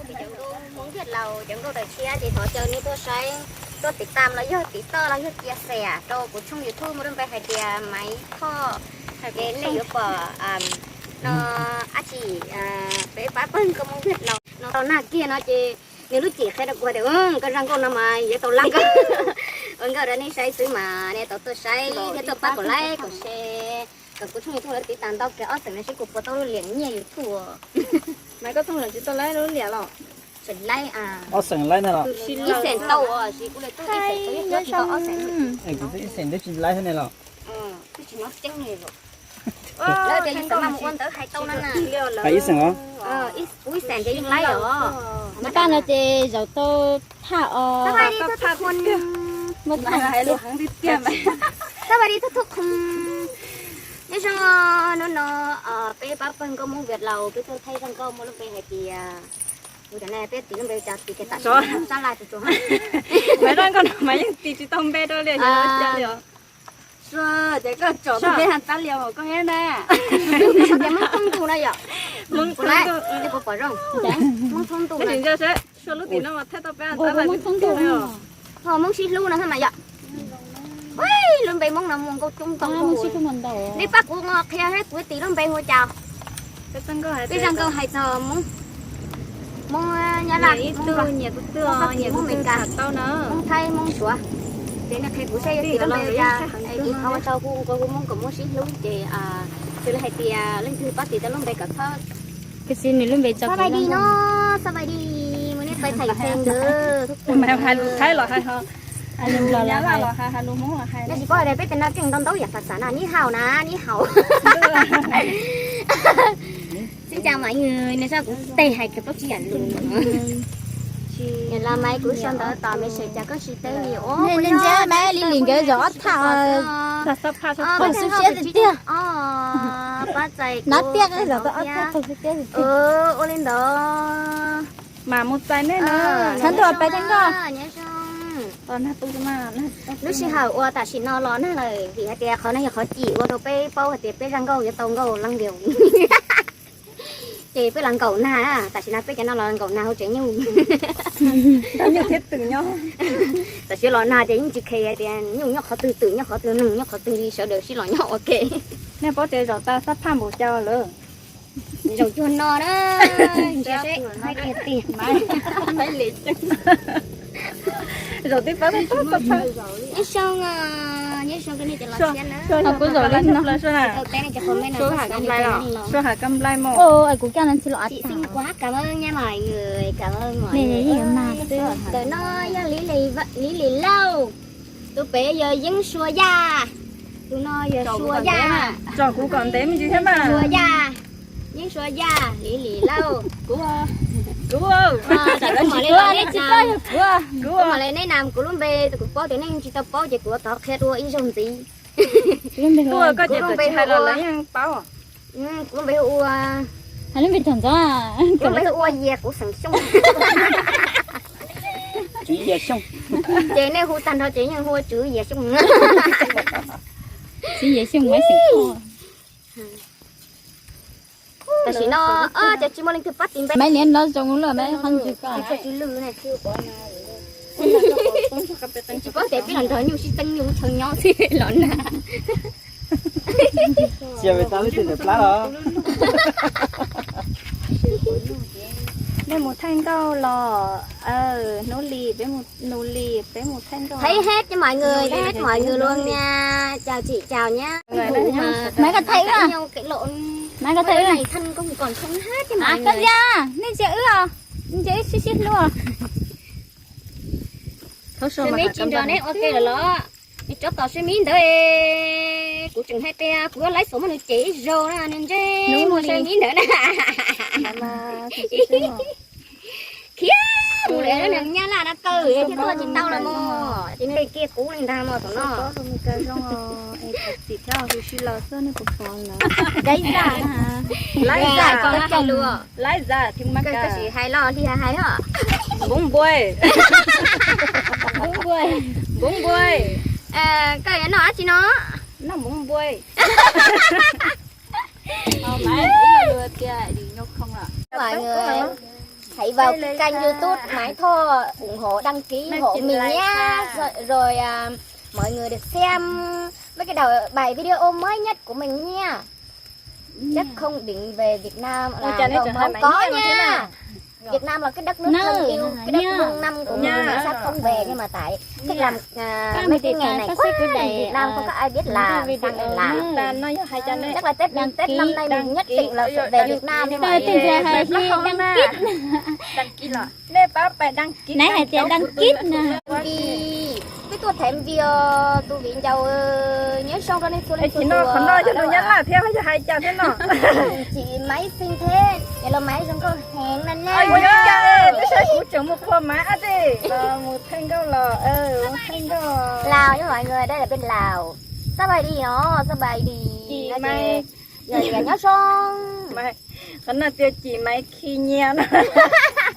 Cov nkauj Hmoob Viaj Laus, cov nkauj daim tshiab ces thov caw nej tuaj saib, tuaj tiv tam los yog tiv toj los yog cia xes rau kuv tshooj YouTube muaj lub npe hais tias Maiv Thoj, ces nej yuav pom no dab tsi, peb pab pawg nkauj Hmoob Viaj Laus no tau nag kiag no ces nws lub cim qhia rau kuv tias koj zaj nkauj no mas yuav tau lab koj, ua nkauj rau nej saib xwb mas nej tau tuaj saib thiab tuaj pab kom like kom share kom kuv tshooj YouTube lawv tiv tam ntau kiag ob xeem no seb kuv puas tau lub liam nyiaj YouTube. Mas koj tshooj lawv tsis tau lab lub liam los? Ob xeem lab na los? Ib xeem tau os, kuv li tub ib xeem tau, ib xeem tau ob xeem. Kuv twb ib xeem twb tsis lab thiab ne los? Twb tsis hnov tseeb li los. Lawv tias yus xav mas mus ua ntawv hais tau na. Hais ib xeem os? Kuv ib xeem ces yeej lab os. Nws paj no ces zaum tau thaj os. Muaj thaj. Sab pais li thub thub qhoo. Nyob zoo, hnub no peb pab pawg nkauj Hmoob Viaj Laus peb tuaj thaij zaj nkauj muaj lub npe hais tias, ua cas ne peb tis lub npe cas tis kiag tam sim no sab laj tsuag tsuag. Mas zaj nkauj no mas yeej tis tsis tau npe rau li, yog li os. Ces koj tsom peb hais txab lias mas koj thiab na. Hmoob thoob ntuj no yom. Hmoob thoob ntuj. Hmoob thoob ntuj. Sua lub tim no mas thaij tau peb hais txab lias. Hmoob sib hlub no mas yom. Lub npe Hmoob no muaj nkauj coob ntau. Nej pab kuv qhia kuv tis lub npe hu cas. Peb zaj nkauj hais txog Hmoob, Hmoob Nyab Laj, Hmoob Nplog, Hmoob Mes Kas, Hmoob Thaib, Hmoob Suav. Ces nej qhia kuv saib yuav tis lub npe hu cas, es kuv thov ua tsaug kuv, kuv Hmoob kom Hmoob sib hlub ces xws li hais tias leej twg pab tis tau lub npe kom txhob, sab pais li no, sab pais li, mus nej pais thaij ntawd. Hais lus Thaib los hais ho, hais lus Nyab Laj los hais, hais lus Hmoob los hais. Nyob tsis paub hais tias peb tes no keej ntau ntau yam phas xav na, ni hau na, ni hau. Xin chào mọi người, nws tso kuv tes hais kawg paub tsis yam lus. Los mas kuv sau ntawv tom me sawv cas koj tsis teb li os. Li li nkawd zaum ob thaj, pom xub siab tiag tiag. Nab tiaj zaum tau ob thaj pom xub siab tiag. Ua li ntawd. Mas mus txais nej na. Txhob ntuj pais tag nkoj. Lub sij hawm uas tam sim no los nag lawm vim hais tias qhov no yog qhov cim ua rau peb paub hais tias peb zaj nkauj yuav tau nkauj leej diaus. Ces peb los nkaum nag, tam sim no peb cov no los nkaum nag hauv tsev nyuj. Tam sim los nag ces yeej tsis khe hais tias nyuj nyob qhov twg, twm nyob qhov twg, neeg nyob qhov twg li, sawv daws sib los nyob ua ke. Nej paub tias zaum tas xab phaj npaum cas lawm? Zaum cuag no na. Zaum tib pab xab phaj. Nyob zoo, nyob zoo, kuv zaum li no. Suab hais kab nplai mos. Cảm ơn nha mọi người, cảm ơn mọi người. Ntawm no yog Li Lis Lauj, tus pem yog Yeeb Sua Yaj, tus no yog Sua Yaj. Tsom kuv kom ntev me ntsis thiab mas. Sua Yaj, Yeeb Sua Yaj, Li Lis Lauj. Kuv, kuv, kuv mam li neb nam kuv lub npe, kuv paub tias nej tsis tau paub ces kuv thov qhia dua ib zaug ntxiv. Kuv lub npe hu ua, kuv lub npe hu ua Yias, kuv xeem Xyooj. Ces nej hu tag nrho ces yeej hu ua Tswv Yias Xyooj. Tswv Yias Xyooj Maiv Xeem Thoj. Tam sim no ces tsis muaj leej twg pab tis npe. Maiv niam no zoo lawm, Maiv qhov ntsis ko. Tsis paub tias peb los nrog nyuj sib teeb nyuj chaw nyob xwb los nag. Cia peb tab lub twg ntawm plab los. Nej mus thaij nkauj los? Hnub li peb mus, nub li peb mus thaij nkauj. Thấy hết cho mọi người, thấy hết mọi người luôn nha. Chào chị, chào nhá. Maiv koj thaij wb. Maiv koj thaij wb. Koj ntsia, nej ntsia wb os, ntsia wb sib sib hlub. Seb me ntsis nrog neb ua ke lawm los? Nws tsob tom seb miv ntawd, kuv tseem hais tias kuv yuav laib xaum muab nws cem ib zaug na, nws ntshe mus seb miv ntawd na. Khiav mus lawm, nws nyab laj na tawm thiab tuaj tsis tau los mog, ces nws kiag kuv li ntag mog thaum no. Laib zaj, laib zaj, koj sim hais los li hais os. Npoo npua, npoo npua. Koj yuav noj dab tsi no? Noj npoo npua. Mọi người, Hãy vào cái kênh YouTube Mái Thơm ủng hộ đăng ký hộ mình nhé. Rồi, rồi à, mọi người được xem mấy cái đầu bài video mới nhất của mình nha. Chắc không định về Việt Nam là không có nha. Việt Nam là cái đất nước thân yêu, cái đất nước năm của mình, mình sắp không về nhưng mà tại thích làm à, mấy cái nghề này quá, Việt Nam không có ai biết làm, sang đây làm. Chắc là Tết Tết năm nay mình nhất định là phải về Việt Nam nhưng mà đăng ký. Nej hais tias đăng ký na. Peb tuaj them vim tus viv ncaus nyob zoo rau nej txhua leej txhua tus. Qhov no yog lus Nyab Laj thiab yog hais cas thiab no? Chị Máy xinh thế, vậy là Máy trông cô hèn lắm nha. Ua cas peb saib kuv tseem mus qhua Máy ab tsi los mus theej nkauj los mus theej nkauj. Lào nha mọi người, đây là bên Lào. Sắp bay đi nó, sắp bay đi. Chị Máy. Giờ thì nyob zoo. Qhov no tias chị Máy khi nyiam no.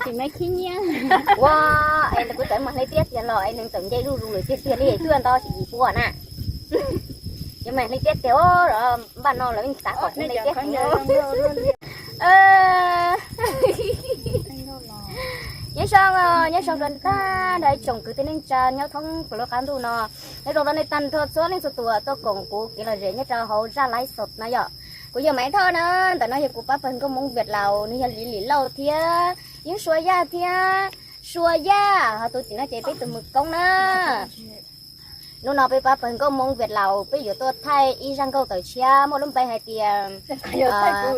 Chị Máy khi nyiam. Ua, es kuv tseem mas hle tiab tiag los es nws txawm nce zuj zus lawm tiag tiag li, twb nto tsis yim pua na. Yog mas hle tiab tiag, npaj no lawv yeej xav kom kuv hle tiab tiag. Nyob zoo, nyob zoo rau tag nrho ib tsoom kwv tij neej tsa nyob thoob plaws lub qab ntuj no. Nyob zoo rau nej tag nrho txhua leej txhua tus tuaj koom kuv kev lom zem nyob rau hauv zaj live show no yom. Kuv yog Maiv Thoj na, ntawm no yog kuv pab pawg nkauj Hmoob Viaj Laus, nws yog Lis Lis Lauj thiab Yeeb Sua Yaj thiab Sua Yaj, ho tus tim no ces peb tus mus koob na. Hnub no peb pab pawg nkauj Hmoob Viaj Laus peb yuav tuaj thaij ib zaj nkauj tawm tshiab muaj lub npe hais tias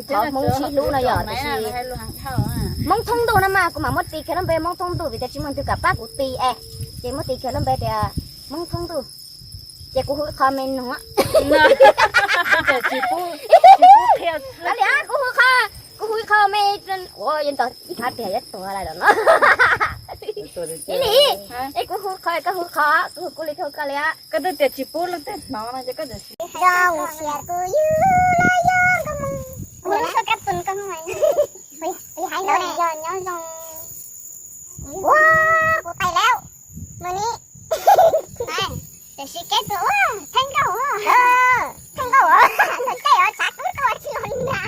thov Hmoob sib hlub no yom, tiam sis Hmoob thoob ntuj no mas kuv mam muab tis kiag lub npe Hmoob thoob ntuj vim tias tsis muaj leej twg kam pab kuv tis es, ces muab tis kiag lub npe tias Hmoob thoob ntuj. Ces kuv hu ib qho me no. Kuv hu qho, kuv hu ib qho me, ua yeej tau ib qho tiag yuav tuag lawm no. Ib li, es kuv hu qho koj hu qho, kuv hu kuv li koj hu koj li. Koj twb tias tsis pub leej twg hnov no ces koj tias tsis. Do kuv siab kuv yug los yog nkauj Hmoob. Kuv lub suab kab pun nkauj Hmoob. Kuv hais ntawd yog nyob zoo. Ua, kuv tais lawm. Mus ni. Tiam sis kev tus ua theej nkauj, theej nkauj ntawd tej os, tshav kub koj tsis los li na.